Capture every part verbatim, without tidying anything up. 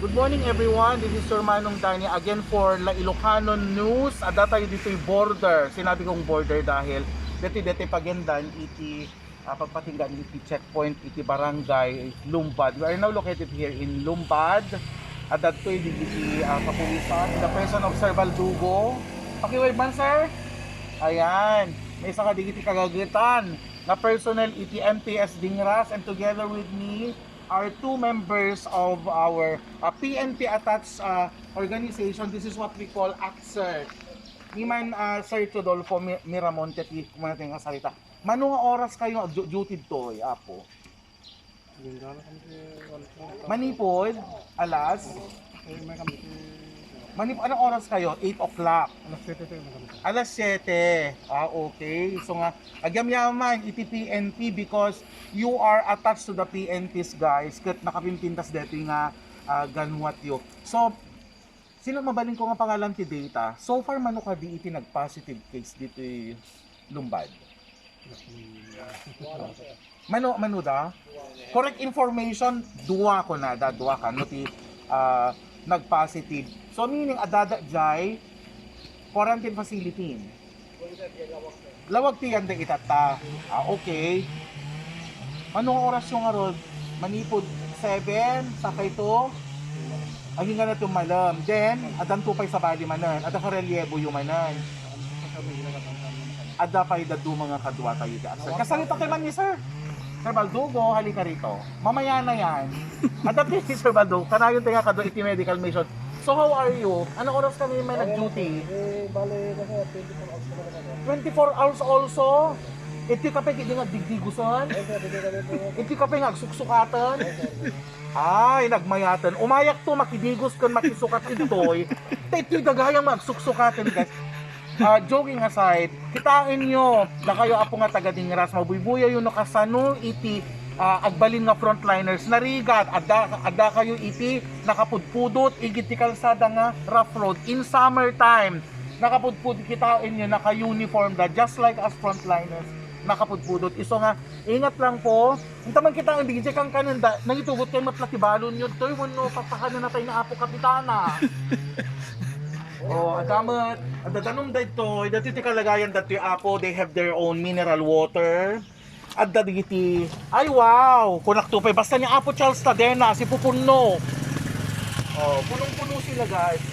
Good morning, everyone. This is Sir Manong Danny again for La Ilocano News. Adda tayo ditoy border. Sinabi kong border dahil dati-dati pagendan iti, ah, pagpatinggaan iti checkpoint iti barangay Lumbad. We are now located here in Lumbad. Adda toy digiti, ah, kapulisan, the person of Sir Baldugo. Pakiwave man, sir. Ayan. May isa ka digiti kagagetan nga personnel iti M P S Dingras, and together with me, are two members of our, uh, P N P attached, uh, organization. This is what we call ACSERT. Ni man, uh, Sir Rodolfo Mi-, Miramonte, ti kumuna tayo nga salita. Mano nga oras kayo nag-duty ditoy, Apo? Manipod, alas? Eh, may kami, eh, Manipod, anong oras kayo? Eight o'clock. Alas siyete tayo, madam. Alas siyete. Ah, okay. So nga, agyamyaman iti P N P because you are attached to the P N Ps, guys. Ket nakapimpintas deti nga, ah, ganwatyo. So, sino mabalin ko nga pangalan ti data? So far, mano kadi iti nag-positive case ditoy Lumbad? Mano, mano da? Correct information, dua ko na da, dua ka, no, ti, ah, nag-positive. So, meaning, adda jay quarantine facility. Lawag ti yanda itatta. Ah, okay. Mano nga oras yung arod? Manipod seven, sakay to? Aging nga na tumalam. Then, adan to pa'y sabali manan. Ada ka relievo yung manan. Adda pay dadduma nga kadua tayo di, sir. Kasalita kay man ni sir. Sir Baldugo, halika rito. Mamaya na yan. Adda pay ni Sir Baldugo, kanayon tayo nga kadua iti medical mission. So how are you? Ano oras kami may nag-duty? Eh, bale, kasi twenty-four hours naman ako. Twenty-four hours also? Iti kape, hindi nga digdigusan? Iti kape nga agsuksukatan? Ay, nagmayaten. Umayak to, makidigos ken makisukat intoy. Ta itoy dagayang magsuksukaten, guys. Ah, joking aside, kitaenyo, dakayo, Apo, nga taga Dingras, mabuybuyayo no kasano iti, ah, agbalin nga frontliners. Narigat, adda, adda kayo iti nakapudpudot, igid ti kalsada nga rough road. In summertime, nakapudpud, kitaenyo, naka-uniform da, just like as frontliners, nakapudpudot. Isu nga, ingat lang po, Inta man kita nga D J kangkanen da, nangitugot kay met la ti balon yo, toy, wenno papakanen na tayo na Apo Kapitana. Oh, adda met, adda danum daytoy, dati ti kalagayan daytoy, Apo, they have their own mineral water. Adda digiti, ay wow, kunak to pay, basta ni Apo Charles Tadena, si Pupunno. Oh, punong-puno sila, guys.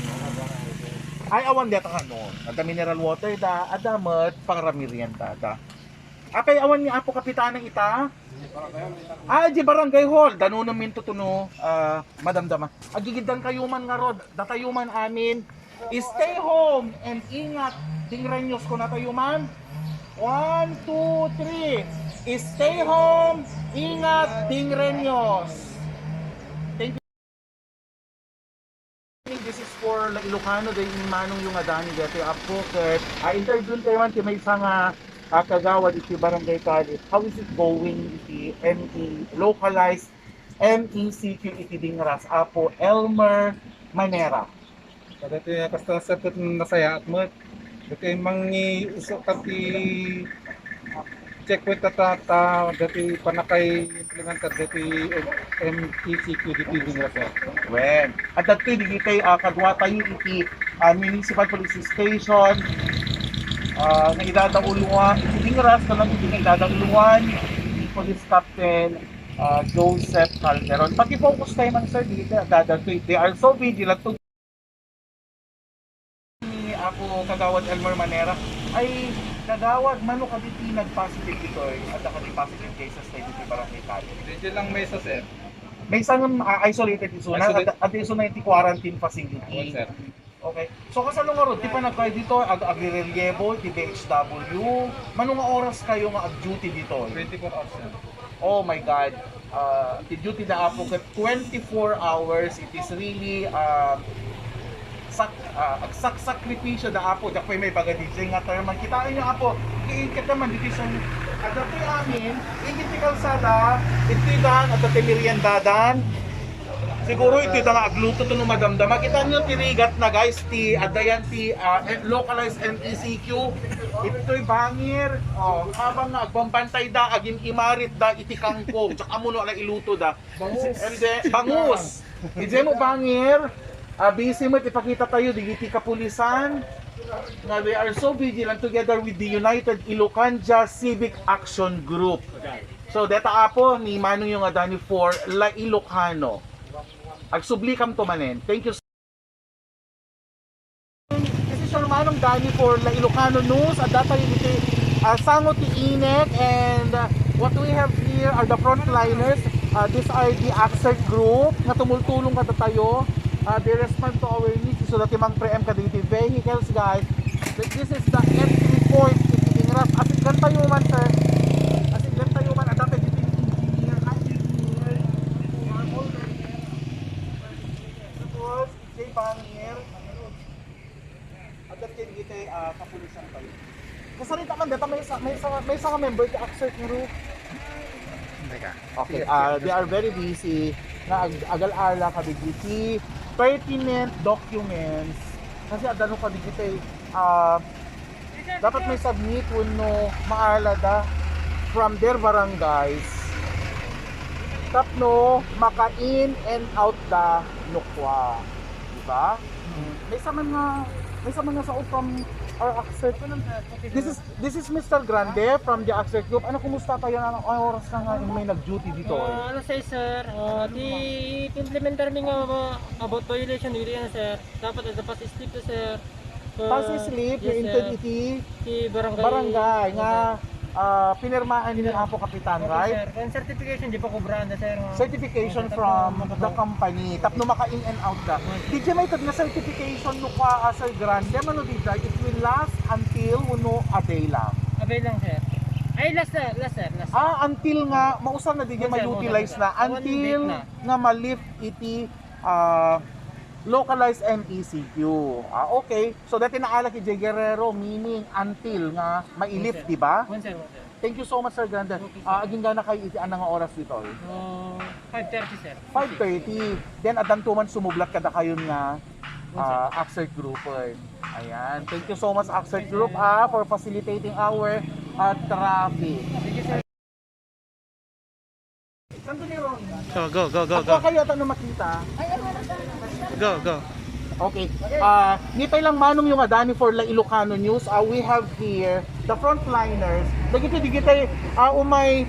Ay, awan deta kanon. Adda mineral water da, adda met, pangramiryan da, da. Apay awan ni Apo Kapitana ita? Ah, di barangay hall. Danunem minto tuno, ah, madamdama. Agigiddan kayo man nga rod. Datayo man amin. Stay home and ingat, Dingreños, kuna tayo man. One, two, three. Stay home, ingat, Dingreños. Thank you. This is for La Ilocano, dahil ni Manong yung adani dati, Apo, ket, ah, interview tayo man ti maysa nga, ah, kagawad iti Barangay Kalit. How is it going iti M E, localized M E C Q iti Dingras, Apo Elmer Manera? Kadati, ah, kasta sa ket nasayaat met. Dati mangi-, isu ka ti checkpoint ta, ta, ta, dati panakay implementar dati M E C Q diti Dingras. Wen, at dati digitay, ah, kadua tayo iti, ah, Municipal Police Station, ah, nga idadauluan, iti Dingras, kalang iti nga idadauluan, ni Police Captain, ah, Joseph Calderon. Paki-focus tayo man, sir, dito, dadato, they are so vigilant to ni Apo Kagawad Elmer Manera. Ay, Kagawad, mano kadi ti nag-positive ditoy? Adda kadi positive cases tayo ditoy Barangay Kali? Dito lang may isa, sir. May isang, ah, isolated isuna. Isolate. Adda, adda isuna iti quarantine facility. Yes, sir. Okay. So, kasano nga rod ti panagkay dito? Ag-, agrirelievo, ti B H W. Mano nga oras kayo nga ag-duty dito? Twenty-four hours, sir. Oh my God. Ah, ti duty da Apo ket twenty-four hours, it is really, ah, sak-, ah, agsaksakripisyo da Apo. Diak pay maibaga D J nga term. Kitaenyo, Apo, iinket naman ditoy sen-, adda toy amin, iinket ti kalsada, itoy dan, adda ti meriendadan. Siguro itoy da nga agluto to no madamdama. Kitaenyo ti rigat na, guys, ti adda yan ti, ah, eh, localized M E C Q. Itoy bangir. Oh, habang nga agbambantay da, agim-imarit da iti kangkong. Tsaka amuno na iluto da. Bangus. And then, bangus. Idiay met bangir, ah, busy met ipakita tayo dagiti kapulisan nga they are so vigilant together with the United Ilocandia Civic Action Group. So, deta apo ni manongyo nga Danny for La Ilocano. Agsubli kam to manen. Thank you. This is your Manong Danny for La Ilocano News. Adda tayo ditoy, ah, sango ti init, and, ah, what we have here are the frontliners. Ah, these are the ACSERT group nga tumultulong kadatayo. Ah, they respond to our needs. So, dati mang pre-empt kadagiti vehicles, guys. This is the entry point iti Dingras. Asiggan tayo man, sir. Asiggan tayo man. Adda tayo ditoy engineer. Hi, engineer. Tapos, Jay Bangir. Adda ken dagiti, ah, kapulisan tayo. Kasarita man deta maysa, maysa, maysa nga member ti ACSERT nga group. Teka. Okay, ah, they are very busy nga ag-, agal-ala kadagiti pertinent documents. Kasi adda no kadagiti, ah, dapat ma-submit wenno maalada from their barangays tapno maka-in and out da no kua. Di ba? Maysa man nga, maysa man nga sao from our ACSERT. This is, this is Mister Grande from the ACSERT group. Ano, kumusta tayo? Ano, ano oras ka nga may nag-duty dito? Ah, alas sais, sir. Ah, ti, ti-implementar mi nga, ah, about violation, dili na, sir. Dapat adda pass slip to, sir. Pass slip, yes, sir. Iti barangay nga, ah, pinirmahan ni Apo Kapitan, right? Okay, sir. Ang certification, di pa kubraan na, sir, no? Certification from the company. Tapno maka-in and out ka. Di siya may tag na certification no kua, ah, Sir Grande, mano di dyan, it will last until uno a day lang. A day lang, sir. Ay, last, sir. Last, sir. Last, sir. Ah, until nga, mausa na di dyan ma-utilize na. Until nga ma-lift iti, ah, localized M E C Q. Ah, okay. So, dati naalak iti Guerrero, meaning until nga ma-lift, di ba? Yes, sir. Yes, sir. Thank you so much, Sir Grande. Okay, sir. Ah, agingga na kayo iti anang nga oras dito? Ah, five thirty, sir. Five thirty. Then, addanto man sumublat kadakayon nga, ah, ACSERT grouper. Ayan. Thank you so much, ACSERT group, ah, for facilitating our, ah, traffic. Thank you, sir. So, go, go, go, go. Ako kayo ata na makita. Go, go. Okay. Ah, ni pay lang manong yung adani for La Ilocano News. Ah, we have here the frontliners. Dagiti, dagiti, ah, umay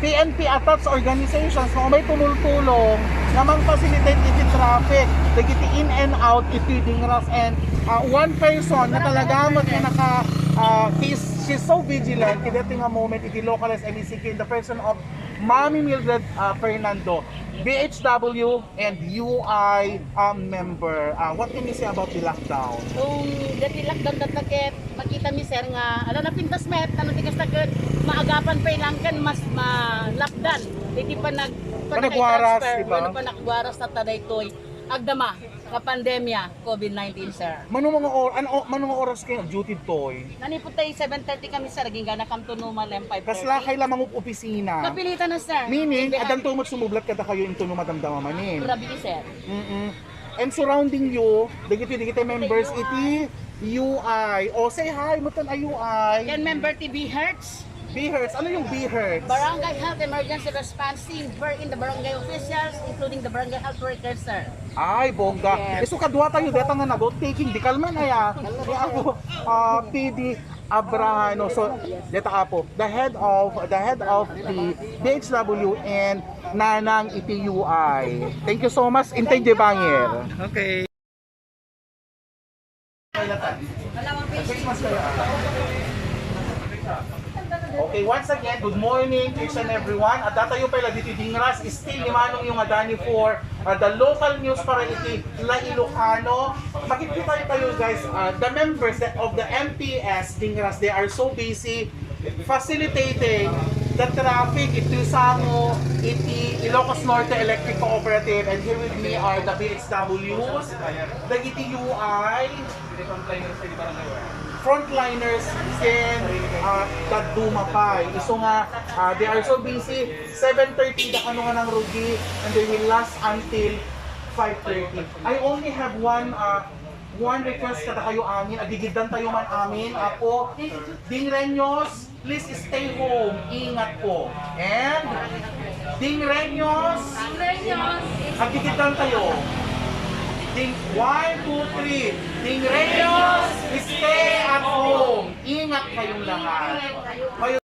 P N P attached organizations nga umay tumultulong nga mang-facilitate iti traffic. Dagiti in and out iti Dingras and, ah, one person na talaga met nga naka, ah, he's, she's so vigilant iti nga moment iti localized M E C Q in the person of Mami Mildred, ah, Fernando, B H W and U I, ah, member. Ah, what can you say about the lockdown? Kung dati lockdown, dataket, makita mi, sir, nga, ala, napintas met, ano, ti kasta ket, maagapan pay lang ken mas malapdan. Iti panag-, panagwaras, panagtransfer, di ba? Ano, panagwaras tatta daytoy. Agdama. Nga pandemya, COVID nineteen, sir. Mano nga or-, ano, mano nga oras kayo nag-duty toy? Nanipod tayo seven thirty kami, sir. Agingga na kam to Numa, lem, five thirty. Kasla kay lamang op-, opisina. Napilitan na, sir. Meaning, addanto met sumublat kadakayo into no madamdama manen. Grabe, sir. Mm-mm. And surrounding you, dagiti, dagiti members iti U I. O, say hi, mutan a U I. Ken member ti B Hertz. B Hertz. Ano yung B Hertz? Barangay Health Emergency Response Team, wherein the barangay officials, including the barangay health workers, sir. Ay, bongga. Yes. Isu kadua tayo deta nga nag-taking, di kalman, aya. Ni Apo, ah, P D Abrahano. So, deta, Apo, the head of, the head of the B H W and Nanang iti U I. Thank you so much. Intay di bangir. Okay. Okay, once again, good morning to each and everyone. At datayo pala dito Dingras, still ni Manong yung adani for, uh, the local news para iti La Ilocano. Makikita tayo, guys, uh, the members of the M P S Dingras, they are so busy facilitating the traffic iti sango iti Ilocos Norte Electric Cooperative, and here with me are the B H Ws, dagiti U I, frontliners, ken, ah, dadduma pay. Isu nga, ah, they are so busy, seven thirty da kano nga nangrugi, and they will last until five thirty. I only have one, ah, one request kadakayo amin, agigiddan tayo man amin, Apo, Dingreños, please stay home, ingat po. And Tingreños! Tingreños! Agkikitaentayo. Ting, one, two, three. Tingreños, stay at home. Ingat kayong lahat. Kayo